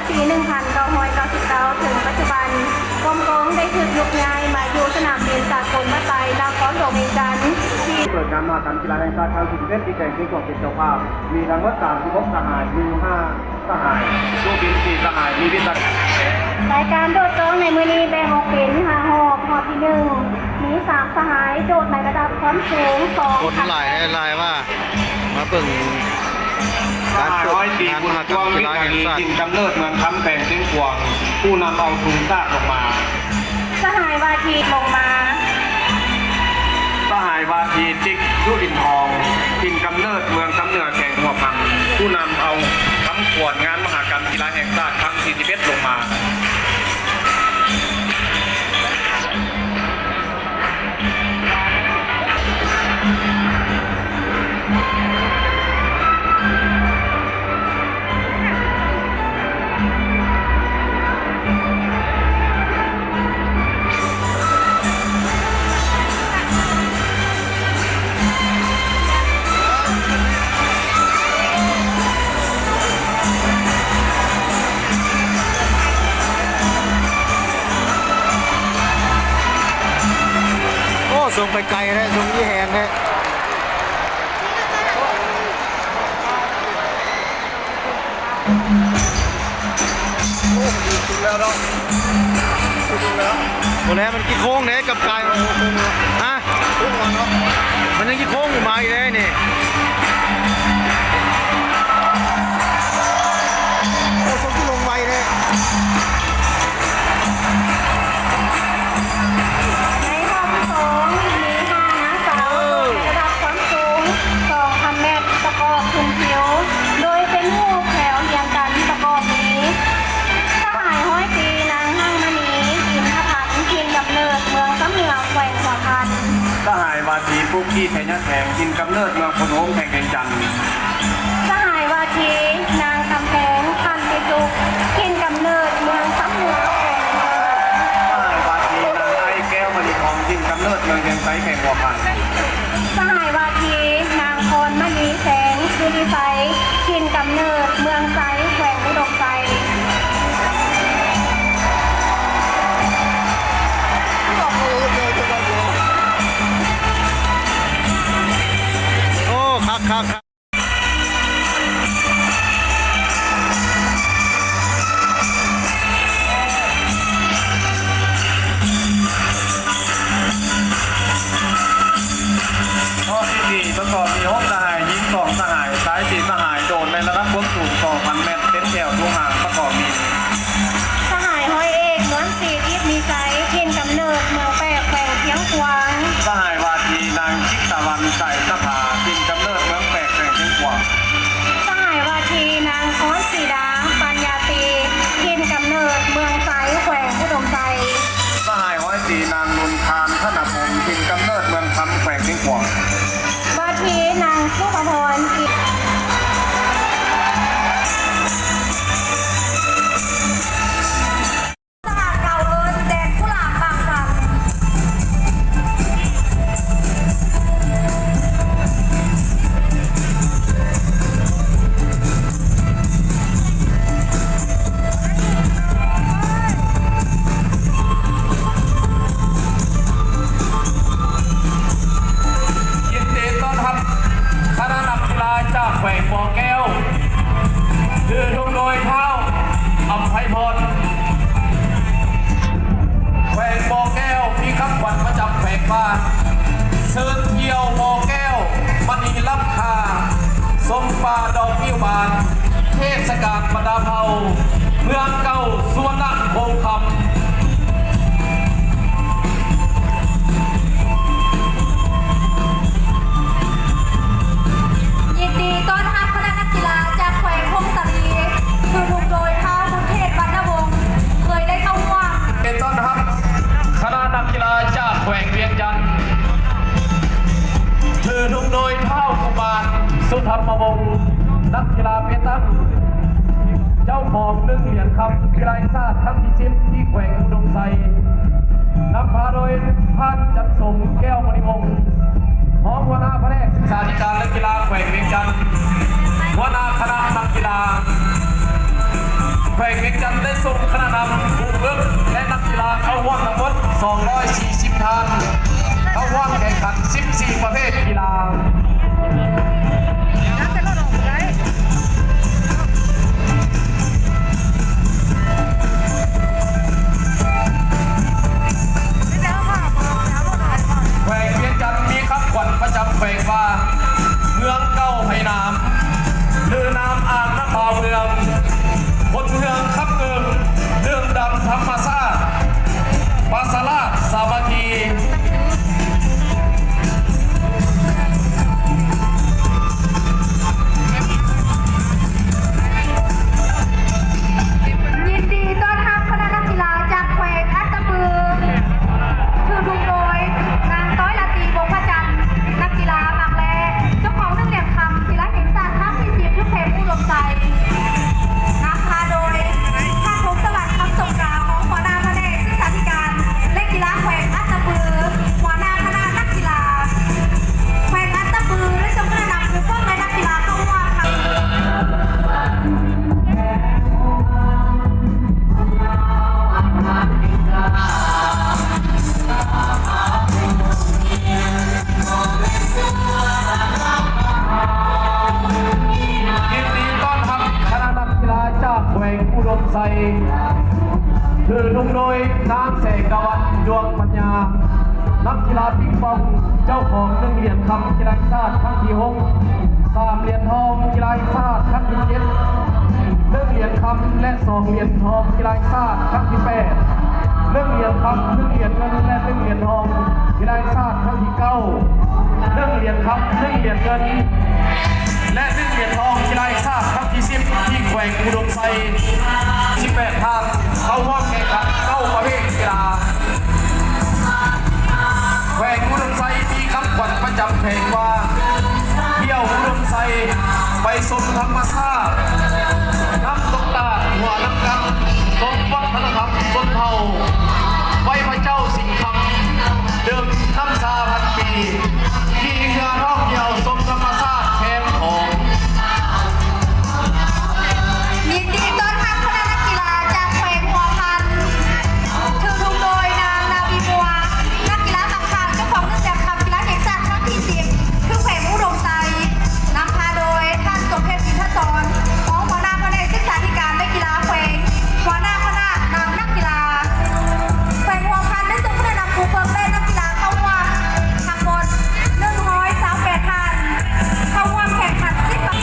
ປີໜຶ່ງພັນເກົ້າຮ້ອຍເກົ້າສິບເກົ້າ ເຖິງປັດຈຸບັນ, ກອມກອງໄດ້ຖືກຍົກຍ້າຍມາຢູ່ສະໜາມບິນສາກົນວັດໄຕ ນະຄອນຫຼວງວຽງຈັນ ທີ່ ເປີດງານມະຫະກຳກິລາແຫ່ງຊາດຄັ້ງທີສິບເອັດ ທີ່ແຂວງຊຽງຂວາງເປັນເຈົ້າພາບ, ມີທັງໝົດສາມສິບຫົກສະຫາຍ, ມີຫ້າສະຫາຍ, ໂຕບິນສີ່ສະຫາຍ, ມີວິຊາ ລາຍການໂດດຕ້ອງໃນມື້ນີ້ແບ່ງອອກເປັນຫ້າຮອບ, ຮອບທີໜຶ່ງ ມີສາມສະຫາຍໂດດໃນລະດັບຄວາມສູງສອງພັນແມັດ. ຄົນຫຼາຍແທ້ຫຼາຍວ່າ ມາເບິ່ງການເປີດງານມະຫະກຳກິລາແຫ່ງຊາດ. ສະຫາຍຮ້ອຍຕີ ບຸນພວງ ວິດນາລີ ຖິ່ນກຳເນີດເມືອງຄຳ ແຂວງຊຽງຂວາງ ຜູ້ນຳເອົາທຸງຊາດລົງມາ. ສະຫາຍວາທີລົງມາ. ສະຫາຍວາທີ ຕິກ ສຸລິນທອງ ຖິ່ນກຳເນີດເມືອງຄຳເໜືອ ແຂວງຫົວພັน ຜູ້ນຳເອົາຄຳຂວັນງານມະຫະກຳກິລາແຫ່ງຊາດຄັ້ງທີສິບເອັດລົງມາ. ໂອ້ ສົ່ງໄປໄກແທ້ ສົ່ງຢູ່ແຮງແທ້. ໂອ້ ມັນຢູ່ສູງແລ້ວເນາະ ສູງແລ້ວ. ບໍ່ແລ້ວ ມັນຂີ້ໂຄ້ງເດ້ ກັບກາຍ ໂອ້ໂຫ ໂຄ້ງເນາະ ຮະ ໂຄ້ງມາເນາະ ມັນຍັງຂີ້ໂຄ້ງຢູ່ມາອີກເດ້ນີ້. ໂອ້ ຊົນທີ່ລົງໄວເດ້. ໃນຮອບທີສອງ ມີຫ້ານາງສາວ ເອີ ໃນລະດັບຄວາມສູງສອງພັນແມັດ ປະກອບຂຶ້ນທິວ ໂດຍເປັນຮູບແຖວຮຽງກັນ ປະກອບມີ ສະຫາຍຮ້ອຍຕີ ນາງຮັ່ງມະນີ ອິນທະພັນ ຖິ່ນກຳເນີດເມືອງຊຳເໜືອ ແຂວງຫົວພັນ. ສະຫາຍວາທີ ປຸກກີ້ ໄຊຍະແສງ ຖິ່ນກຳເນີດເມືອງໂພນໂຮງ ແຂວງວຽງຈັນ. ສະຫາຍວາທີ ນາງຄຳແພງ ພັນຕິສຸກ ຖິ່ນກຳເນີດເມືອງຊຳເໜືອ ແຂວງຫົວພັນ. ສະຫາຍວາທີ ນາງໄອແກ້ວ ມະລີທອງ ຖິ່ນກຳເນີດເມືອງວຽງໄຊ ແຂວງຫົວພັນ. ສະຫາຍວາທີ ນາງພອນມະນີແສງ ສຸລິໄຊ ຖິ່ນກຳເນີດເມືອງໄຊ ແຂວງອຸດົມໄຊ. ໂອ້ ຄັກໆ. ຮອບທີສີ່ ປະກອບມີຫົກສະຫາຍ, ຍິງສອງສະຫາຍ, ຊາຍສີ່ສະຫາຍ, ໂດດໃນລະດັບຄວາມສູງສອງພັນແມັດ ເປັນແຖວທຸງຫາງ ປະກອບມີ ສະຫາຍຮ້ອຍເອກ ນວນສີ ທິບມີໄຊ ຖິ່ນກຳເນີດເມືອງແປກ ແຂວງຊຽງຂວາງ. ສະຫາຍວາທີ ນາງຈິດຕະວັນ ສາຍສະພາ ຖິ່ນກຳເນີດເມືອງແປກ ແຂວງຊຽງຂວາງ. ສະຫາຍວາທີ ນາງພອນສີດາ ປັນຍາຕີ ຖິ່ນກຳເນີດເມືອງໄຊ ແຂວງອຸດົມໄຊ. ສະຫາຍຮ້ອຍຕີ ນາງນຸນຄານ ທະນະພົງ ຖິ່ນກຳເນີດເມືອງຄຳ ແຂວງຊຽງຂວາງ. ວາທີ ນາງສຸພະພອນ ອີ ສະຫະເກົ່າເອີ້ນແດນກຸຫຼາບບາງຊັນ. ຍິນດີຕ້ອນຮັບຄະນະນັກກິລາຈາກແຂວງບໍ່ແກ້ວ ຖືທຸງໂດຍທ້າວ ອຳໄພພອນ. ແຂວງບໍ່ແກ້ວມີຄຳຂວັນປະຈຳແຂວງວ່າ ເຊີນທ່ຽວບໍ່ແກ້ວ ມະນີລ້ຳຄ່າ ຊົມປ່າດອກງິ້ວບານ ເທດສະການບັນດາເຜົ່າ ເມືອງເກົ່າສຸວັນນະຄົງຄຳ. ຍິນດີຕ້ອນຮັບຄະນະນັກກິລາຈາກແຂວງຜົ້ງສາລີ ຖືທຸງໂດຍທ້າວບຸນເທດ ວັນນະວົງ ເຄີຍໄດ້ເຂົ້າຮ່ວມ. ເປັນຕ້ອນຮັບຄະນະນັກກິລາຈາກແຂວງວຽງຈັນ ຖືທຸງໂດຍທ້າວກຸມານ ສຸທຳມະວົງ ນັກກິລາເປຕັງ ເຈົ້າຂອງໜຶ່ງຫຼຽນຄຳກິລາແຫ່ງຊາດຄັ້ງທີສິບ ທີ່ແຂວງອຸດົມໄຊ, ນຳພາໂດຍທ່ານ ຈັນສົມ ແກ້ວມະນີວົງ ຮອງຫົວໜ້າພະແນກສຶກສາທິການ ແລະ ກິລາແຂວງວຽງຈັນ, ຫົວໜ້າຄະນະນັກກິລາ. ແຂວງວຽງຈັນໄດ້ສົ່ງຄະນະນຳ, ຜູ້ຝຶກ ແລະ ນັກກິລາເຂົ້າຮ່ວມທັງໝົດ ສອງຮ້ອຍສີ່ສິບ ທ່ານ, ເຂົ້າຮ່ວມແຂ່ງຂັນ ສິບສີ່ ປະເພດກິລາ. ແຂວງວຽງຈັນມີຄຳຂວັນປະຈຳແຂວງວ່າ ເມືອງເກົ່າໄພນາມ ຫຼື ນາມອ່າງນ້ຳບາວເມືອງ, ຄົນເມືອງຄຳເກີງ ດື່ມດ່ຳທຳມະຊາດ ປາສາລາດສາມັກຄີ. ຍິນດີຕ້ອນຮັບຄະນະນັກກິລາຈາກແຂວງອັດຕະປື ຖືທຸງໂດຍ ນາງ ຕ້ອຍລາຕີ ວົງພະຈັນ ນັກກິລາໝາກແລ່ ເຈົ້າຂອງໜຶ່ງຫຼຽນຄຳ ກິລາແຫ່ງຊາດຄັ້ງທີສິບ ແຂວງອຸດົມໄຊ. ນຳພາໂດຍ ທ່ານ ພົງສະຫວັດ ຄຳສົງກາ ຮອງຫົວໜ້າພະແນກສຶກສາທິການ ແລະ ກິລາແຂວງອັດຕະປື, ຫົວໜ້າຄະນະນັກກິລາແຂວງອັດຕະປື ໄດ້ສົ່ງຄະນະນຳຜູ້ຝຶກ ແລະ ນັກກິລາເຂົ້າຮ່ວມ. ຍິນດີຕ້ອນຮັບຄະນະນັກກິລາຈາກແຂວງອຸດົມໄຊ ຖືທຸງໂດຍ ນາງ ແສງດາວັນ ດວງປັນຍາ ນັກກິລາປິງປອງ ເຈົ້າຂອງໜຶ່ງຫຼຽນຄຳກິລາແຫ່ງຊາດຄັ້ງທີຫົກ, ສາມຫຼຽນທອງກິລາແຫ່ງຊາດຄັ້ງທີເຈັດ, ໜຶ່ງຫຼຽນຄຳ ແລະ ສອງຫຼຽນທອງກິລາແຫ່ງຊາດຄັ້ງທີແປດ, ໜຶ່ງຫຼຽນຄຳ, ໜຶ່ງຫຼຽນເງິນ ແລະ ໜຶ່ງຫຼຽນທອງກິລາແຫ່ງຊາດຄັ້ງທີເກົ້າ, ໜຶ່ງຫຼຽນຄຳ, ໜຶ່ງຫຼຽນເງິນ ແລະ ໜຶ່ງຫຼຽນທອງກິລາແຫ່ງຊາດຄັ້ງທີສິບ ທີ່ແຂວງອຸດົມໄຊ. ສິບແປດ ທ່ານ ເຂົ້າຮ່ວມແຂ່ງຂັນເກົ້າປະເພດກິລາ. ແຂວງອຸດົມໄຊມີຄຳຂວັນປະຈຳແຂວງວ່າ ທ່ຽວອຸດົມໄຊ ໄປຊົມທຳມະຊາດ, ນ້ຳຕົກຕາດ, ຫົວນ້ຳກັນ, ຊົມວັດທະນະທຳຊົນເຜົ່າໄວພະເຈົ້າສິງຄຳ, ດື່ມນ້ຳຊາພັນປີ, ຂີ່ເຮືອທ່ອງທ່ຽວຊົມທຳມະຊາດແຄມຂອງ. ຍິນດີຕ້ອນຮັບຄະນະນັກກິລາຈາກແຂວງຫົວພັນ ຖືທຸງໂດຍນາງ ນາວີ ມົວ ນັກກິລາໝາກຂາມ ເຈົ້າຂອງໜຶ່ງຫຼຽນຄຳກິລາແຫ່ງຊາດຄັ້ງທີສິບ ຄືແຂວງອຸດົມໄຊ. ນຳພາໂດຍ ທ່ານ ສົມເພັດ ອິນທະສອນ ຮອງຫົວໜ້າພະແນກສຶກສາທິການ ແລະ ກິລາແຂວງ, ຫົວໜ້າຄະນະນຳນັກກິລາ. ແຂວງຫົວພັນໄດ້ສົ່ງຄະນະນຳຜູ້ຝຶກ ແລະ ນັກກິລາເຂົ້າຮ່ວມທັງໝົດ ໜຶ່ງຮ້ອຍຊາວແປດ ທ່ານ ເຂົ້າຮ່ວມແຂ່ງຂັນສິບປະ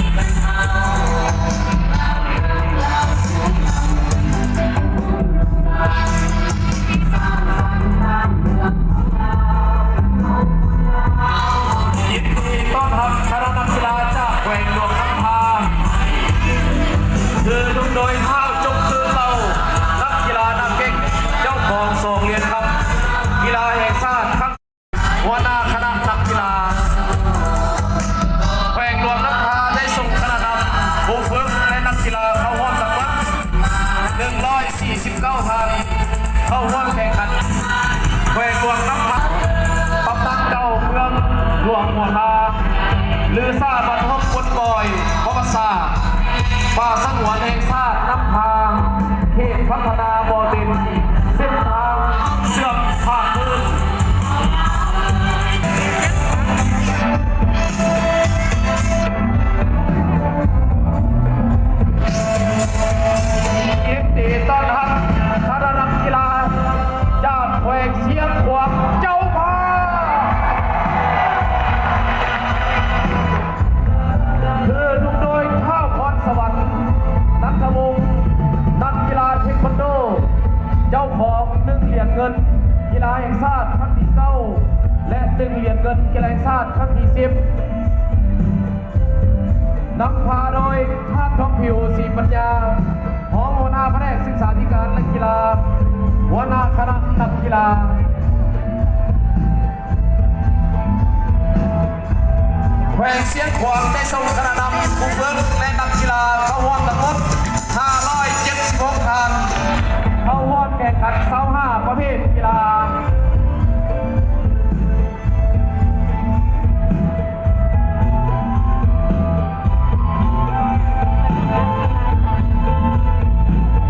ຍິນດີຕ້ອນຮັບຄະນະນັກກິລາຈາກແຂວງຫຼວງນ້ຳທາ ຖືທຸງໂດຍ ທ້າວ ຈົກຄືນເລົາ ນັກກິລາໜ້າເກັ່ງ ເຈົ້າຂອງສອງຫຼຽນຄຳກິລາແຫ່ງຊາດຄັ້ງ ຫົວໜ້າຄະນະນັກກິລາ. ແຂວງຫຼວງນ້ຳທາໄດ້ສົ່ງຄະນະນຳ, ຄູຝຶກ ແລະ ນັກກິລາເຂົ້າຮ່ວມທັງໝົດ ໜຶ່ງຮ້ອຍສີ່ສິບເກົ້າທ່ານ ເຂົ້າຮ່ວມແຂ່ງຂັນ. ແຂວງຫຼວງນ້ຳທາ, ຕຳນານເກົ່າເມືອງຫຼວງຫົວທາ ລືສາບັນທົກບົນກອຍ ປະຫວັດສາດ ປ່າສະຫງວນແຫ່ງຊາດນ້ຳທາ ເຂດພັດທະນາບໍ່ເຕັນ ເສັ້ນທາງເຊື່ອມພາກພື້ນ. ຍິນດີຕ້ອນຮັບຄະນະນັກກິລາຈາກແຂວງຊຽງຂວາງ ເຈົ້າພາບ ຖືທຸງໂດຍ ທ້າວ ພອນສະຫວັນ ນັນທະວົງ ນັກກິລາເທຄວັນໂດ ເຈົ້າຂອງໜຶ່ງຫຼຽນເງິນກິລາແຫ່ງຊາດຄັ້ງທີເກົ້າ ແລະ ໜຶ່ງຫຼຽນເງິນກິລາແຫ່ງຊາດຄັ້ງທີສິບ. ນຳພາໂດຍ ທ່ານ ທອງຜິວ ສີປັນຍາ ຮອງຫົວໜ້າພະແນກສຶກສາທິການ ແລະ ກິລາ, ຫົວໜ້າຄະນະນັກກິລາ. ແຂວງຊຽງຂວາງໄດ້ສົ່ງຄະນະນຳ, ຄູຝຶກ ແລະ ນັກກິລາເຂົ້າຮ່ວມທັງໝົດ ຫ້າຮ້ອຍເຈັດສິບຫົກທ່ານ, ເຂົ້າຮ່ວມແຂ່ງຂັນຊາວຫ້າປະເພດກິລາ. ແ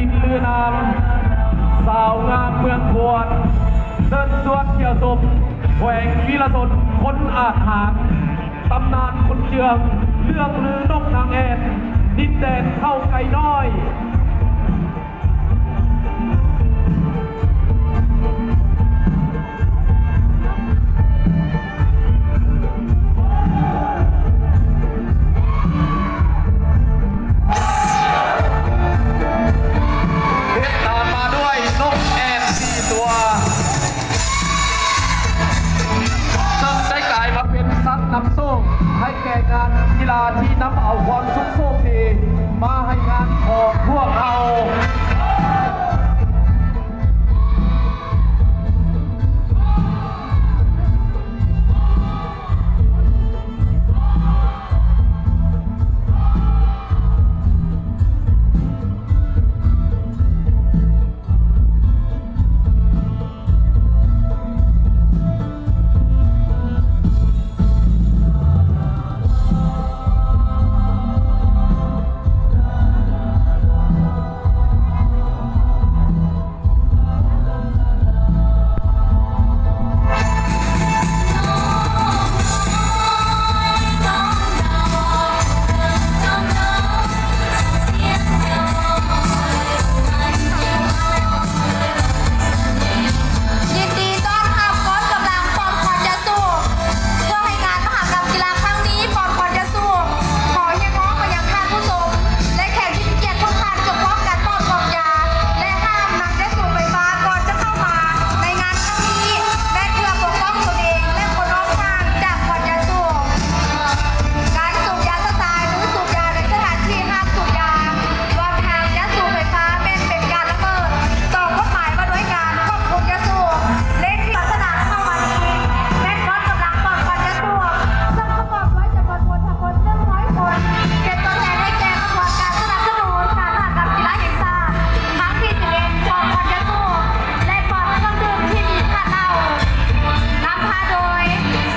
ນລືນາມ ສາວງາມເມືອງຂວດ ເຊີນຊວນທ່ຽວຊົມ ແຂວງວິລະຊົນ ຄົນອາດຫານ ຕຳນານຄົນເຈື່ອງ ເລື່ອງລືນົກນາງແອ່ນ ດິນແດນເຜົ່າໄກ່ນ້ອຍ. ຕິດຕາມມາດ້ວຍນົກແອ່ນສີ່ຕົວ ເຊິ່ງໄດ້ກາຍມາເປັນສັດນຳໂຊກໃຫ້ແກ່ງານກິລາທີ່ນຳເອົາຄວາມສຸກໂຊກດີມາໃຫ້ງານຂອງພວກເຮົາ. ຍິນດີຕ້ອນຮັບກອງກຳລັງປ່ອນຂວັນຢາສູບ ເພື່ອໃຫ້ງານມະຫະກຳກິລາຄັ້ງນີ້ປ່ອນຂວັນຢາສູບ. ຂໍຮຽກຮ້ອງໄປຍັງທ່ານຜູ້ຊົມ ແລະ ແຂກທີ່ມີກຽດທຸກທ່ານ ຈົ່ງພ້ອມກັນປ່ອນກອງຢາ ແລະ ຫ້າມນຳຢາສູບໄຟຟ້າກ່ອນຈະເຂົ້າມາໃນງານຄັ້ງນີ້ ແມ່ນເພື່ອປົກປ້ອງຕົນເອງ ແລະ ຄົນຮອບຂ້າງຈາກຄວັນຢາສູບ. ການສູບຢາຊະຊາຍ ຫຼື ສູບຢາໃນສະຖານທີ່ຫ້າມສູບຢາ ລວມທັງຢາສູບໄຟຟ້າ ແມ່ນເປັນການລະເມີດຕໍ່ກົດໝາຍວ່າດ້ວຍການຄວບຄຸມຢາສູບ ເລກທີ ສາສະໜາເຂົ້າມານີ້ ແມ່ນກອງກຳລັງປ່ອນຄວັນຢາສູບ ເຊິ່ງປະກອບດ້ວຍຈຳນວນພົນທະຄົນໜຶ່ງຮ້ອຍຄົນ ເປັນຕົວແທນໃຫ້ແກ່ຂະບວນການສະໜັບສະໜູນການມະຫະກຳກິລາແຫ່ງຊາດ ຄັ້ງທີສິບເອັດ ປ່ອນຄວັນຢາສູບ ແລະ ປ່ອນເຄື່ອງດື່ມທີ່ມີທາດເຫຼົ້າ ນຳພາໂດຍ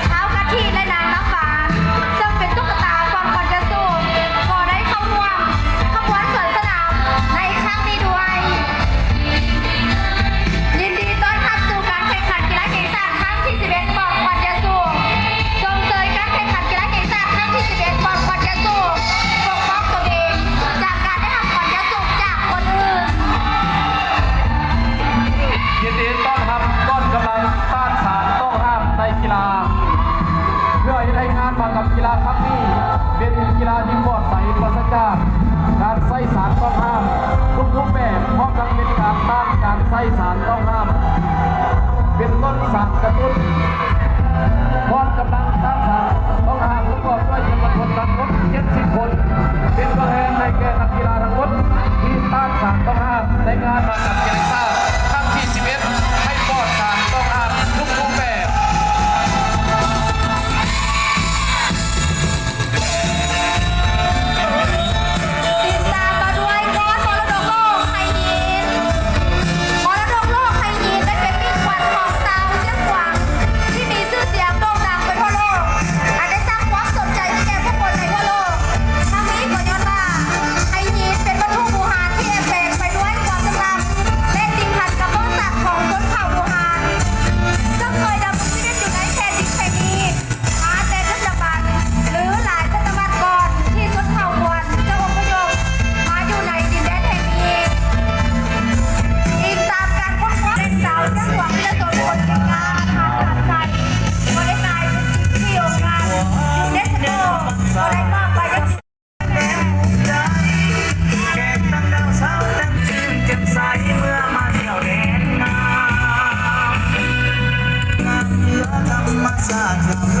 ທ້າວກະທິ ແລະ ນາງນ້ຳຫວານ ເຊິ່ງເປັນຕຸກກະຕາປ່ອນຄວັນຢາສູບ ກໍໄດ້ເຂົ້າຮ່ວມຂະບວນສວນສະໜາມໃນຄັ້ງນີ້ດ້ວຍ. ຍິນດີຕ້ອນຮັບສູ່ການແຂ່ງຂັນກິລາແຫ່ງຊາດຄັ້ງທີສິບເອັດ ປ່ອນຄວັນຢາສູບ. ຊົມເຊີຍການແຂ່ງຂັນກິລາແຫ່ງຊາດຄັ້ງທີສິບເອັດ ປ່ອນຄວັນຢາສູບ ປົກປ້ອງຕົນເອງຈາກການໄດ້ຮັບຄວັນຢາສູບຈາກຄົນອື່ນ. ຍິນດີຕ້ອນຮັບກອງກຳລັງຕ້ານສານຕ້ອງຫ້າມໃນກິລາ ເພື່ອເຮັດໃຫ້ງານມະຫະກຳກິລາຄັ້ງນີ້ເປັນກິລາທີ່ປອດໃສ ປາສະຈາກການໃຊ້ສານຕ້ອງຫ້າມທຸກຮູບແບບ, ພ້ອມທັງເປັນການຕ້ານການໃຊ້ສານຕ້ອງຫ້າມ ເປັນຕົ້ນສານກະຕຸ້ນ. ກອງກຳລັງຕ້ານສານຕ້ອງຫ້າມປະກອບດ້ວຍຈຳນວນຄົນທັງໝົດເຈັດສິບຄົນ ເປັນຕົວແທນໃຫ້ແກ່ນັກກິລາທັງໝົດທີ່ຕ້ານສານຕ້ອງຫ້າມໃນງານມະຫະກຳກິລາແຫ່ງຊາດຄັ້ງທີສິບເອັດ ໃຫ້ປອດສານຕ້ອງຫ້າມທຸກຮູບແບບ. ຕິດຕາມມາດ້ວຍກອງມໍລະດົກໂລກໄຫຫີນ. ມໍລະດົກໂລກໄຫຫີນໄດ້ເປັນມິ່ງຂວັນຂອງຊາວຊຽງຂວາງ ທີ່ມີຊື່ສຽງໂດ່ງດັງໄປທົ່ວໂລກ ອັນໄດ້ສ້າງຄວາມສົນໃຈໃຫ້ແກ່ຜູ້ຄົນໃນທົ່ວໂລກ. ທັງນີ້ກໍຍ້ອນວ່າໄຫຫີນເປັນວັດຖຸບູຮານທີ່ແອບແຝງໄປດ້ວຍຄວາມລຶກລ້ຳ ແລະ ຕິດພັນກັບປະຫວັດສາດຂອງຊົນເຜົ່າບູຮານ ເຊິ່ງເຄີຍດຳລົງຊີວິດຢູ່ໃນແຜ່ນດິນແຫ່ງນີ້ ມາແຕ່ດຶກດຳບັນ ຫຼື ຫຼາຍສະຕະວັດກ່ອນທີ່ຊົນເຜົ່າກວນຈະອົບພະຍົບມາຢູ່ໃນດິນແດນແຫ່ງນີ້. ອີງຕາມການຄົ້ນຄວ້າ ແມ່ນຊາວຊຽງຂວາງທີ່ຈະສົ່ງຜົນເປັນງານທາງການໄກ ກໍໄດ້ກາຍເປັນສິ່ງທີ່ອົງການຢູເນສໂກກໍໄດ້ມອບໄປໃຫ້ ແຂກຕ່າງດ້າວສາວແຕ່ງຊື່ນແຈ່ມໃສເມື່ອມາທ່ຽວແດນງາມ ງາມເຫຼືອທຳມະຊາດ ງາມເຫຼື